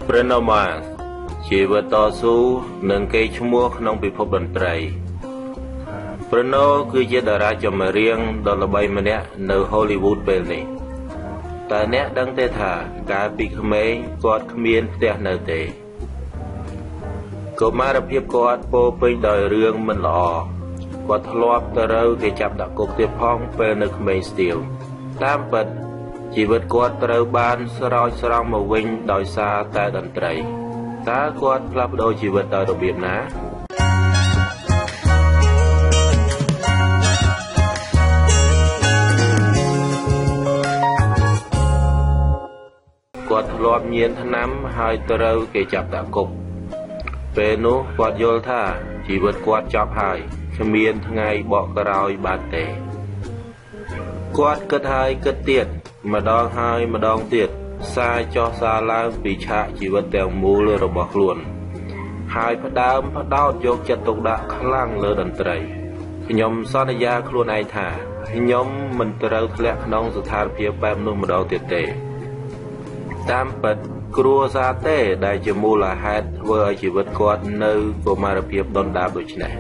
Bruno Mars ជីវិតតស៊ូនិងកេរ្តិ៍ឈ្មោះក្នុងពិភពតន្ត្រី Bruno គឺជាតារាចម្រៀងដ៏ល្បីម្នាក់នៅ Hollywood ពេលនេះតើអ្នកដឹងទេថាកាលពីក្មេងគាត់គ្មានផ្ទះនៅទេកុមារភាពគាត់ពោរពេញដោយរឿងមិនល្អគាត់ធ្លាប់ត្រូវគេចាប់ដាក់គុកទៀតផងពេលនៅក្មេងស្ទាវតាមពិតជីវិតគាត់ត្រូវបានស្រោចស្រង់មកវិញដោយសារតែតន្ត្រីតើគាត់ផ្លាស់ប្ដូរជីវិតដោយរបៀបណាគាត់ធ្លាប់ញៀនថ្នាំហើយត្រូវគេចាប់ដាក់គុកពេលនោះគាត់យល់ថាជីវិតគាត់ចប់ហើយគ្មានថ្ងៃបកក្រោយបានទេគាត់គិតហើយគិតទៀតម្ដងហើយម្ដងទៀតសារចុះសារឡើងពីឆាកជីវិតទាំងមូលរបស់ខ្លួនហើយផ្ដើមផ្ដោតយកចិត្តទុកដាក់ខ្លាំងលើតន្ត្រីខ្ញុំសន្យាខ្លួនឯងថាខ្ញុំមិនត្រូវធ្លាក់ក្នុងស្ថានភាពបែបនោះម្ដងទៀតទេតាមពិតគ្រួសារទេដែលជាមូលហេតុធ្វើឲ្យជីវិតគាត់នៅកុមារភាពដុនដាបដូច្នេះ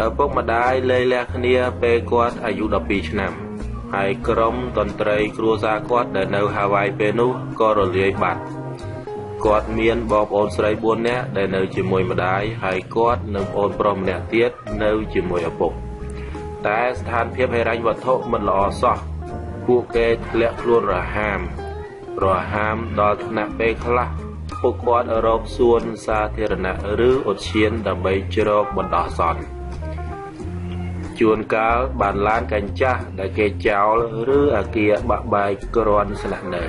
ឪពុកម្ដាយលែងលះគ្នាពេលគាត់អាយុ12ឆ្នាំហើយក្រុមតន្ត្រីគ្រួសារគាត់ដែលនៅហាវ៉ៃពេលនោះក៏រលាយបាត់គាត់មានបងប្អូនស្រី4នាក់ដែលនៅជាមួយម្ដាយហើយគាត់និងប្អូនប្រុសម្នាក់ទៀតនៅជាមួយឪពុកតែស្ថានភាពហិរញ្ញវត្ថុមិនល្អសោះពួកគេធ្លាក់ខ្លួនរហាមដល់ថ្នាក់ពេលខ្លះពួកគាត់រកសួនសាធារណៈឬឧទ្យានដើម្បីជ្រកបណ្ដោះអាសន្នជួនកាលបានឡានកញ្ចាស់ដែលគេចោលឬអាគារបាក់បែកគ្រាន់ស្នាក់នៅ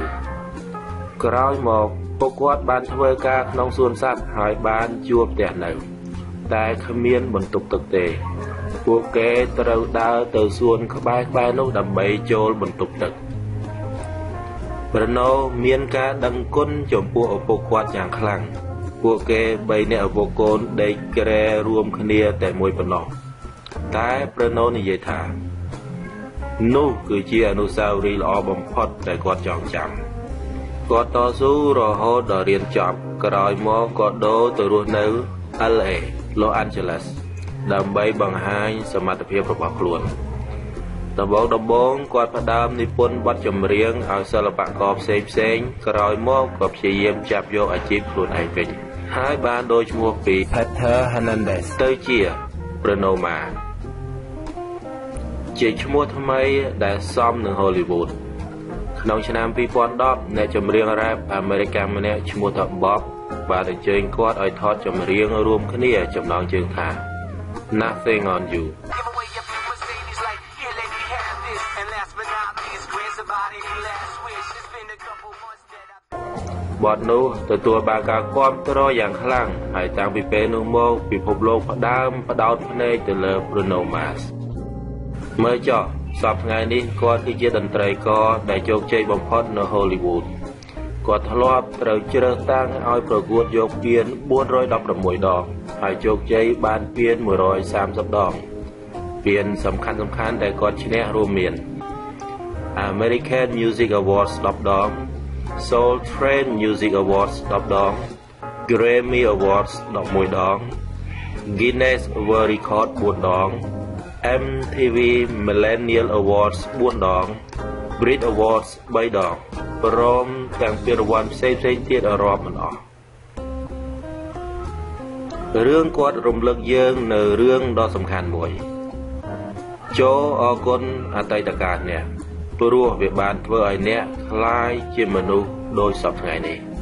ក្រោយមកពួកគាត់បានធ្វើការក្នុងសួនសត្វហើយបានជួបផ្ទះនៅតែគ្មានបន្ទប់ទឹកទេពួកគេត្រូវដើរទៅសួនក្បែរៗនោះដើម្បីចូលបន្ទប់ទឹក Bruno មានការដឹងគុណចំពោះឪពុកគាត់យ៉ាងខ្លាំងពួកគេ3នាក់ឪពុកកូនដេកគ្រែរួមគ្នាតែមួយប៉ុណ្ណោះតែ Bruno និយាយថានោះគឺជាអនុស្សាវរីយ៍ល្អបំផុតដែលគាត់ចងចាំគាត់តស៊ូរហូតដល់រៀនចប់ក្រោយមកក៏ដូរទៅរស់នៅ LA Los Angeles ដើម្បីបង្ហាញសមត្ថភាពរបស់ខ្លួនដំបូងគាត់ផ្ដើមនិពន្ធបទចម្រៀងឲ្យសិល្បករផ្សេងៗក្រោយមកក៏ព្យាយាមចាប់យកអាជីពខ្លួនឯងវិញហើយបានដូរឈ្មោះពី Peter Hernandez ទៅជា Bruno Mars ជាឈ្មោះថ្មីដែលសមនឹង Hollywood ក្នុងឆ្នាំ2010អ្នកចម្រៀងរ៉េបអាមេរិកម្នាក់ឈ្មោះថា Bob បានអញ្ជើញគាត់ឲ្យថតចម្រៀងរួមគ្នាចំណងជើងថា Nothing on You បទនោះទទួលបានការគាំទ្រយ៉ាងខ្លាំងហើយតាំងពីពេលនោះមកពិភពលោកផ្ដើមផ្ដោតភ្នែកទៅលើ Bruno Mars មើលចុះសប្តាហ៍ថ្ងៃនេះគាត់គឺជាតន្ត្រីករដែលជោគជ័យបំផុតនៅ Hollywood គាត់ធ្លាប់ត្រូវជ្រើសតាំងឲ្យប្រកួតយកពាន416ដងហើយជោគជ័យបានពាន130ដងពានសំខាន់ៗដែលគាត់ឈ្នះរួមមាន American Music Awards 10ដង Soul Train Music Awards 10ដង Grammy Awards 11ដង Guinness World Record 4ដង MTV Millennial Awards 4ដង Brit Awards 3ដងព្រមទាំងពានរង្វាន់ផ្សេងៗទៀតរាប់មិនអស់រឿងគាត់រំលឹកយើងនៅរឿងដ៏សំខាន់មួយចូលអរគុណអតីតកាលអ្នកព្រោះវាបានធ្វើឲ្យអ្នកក្លាយជាមនុស្សដូចសព្វថ្ងៃនេះ។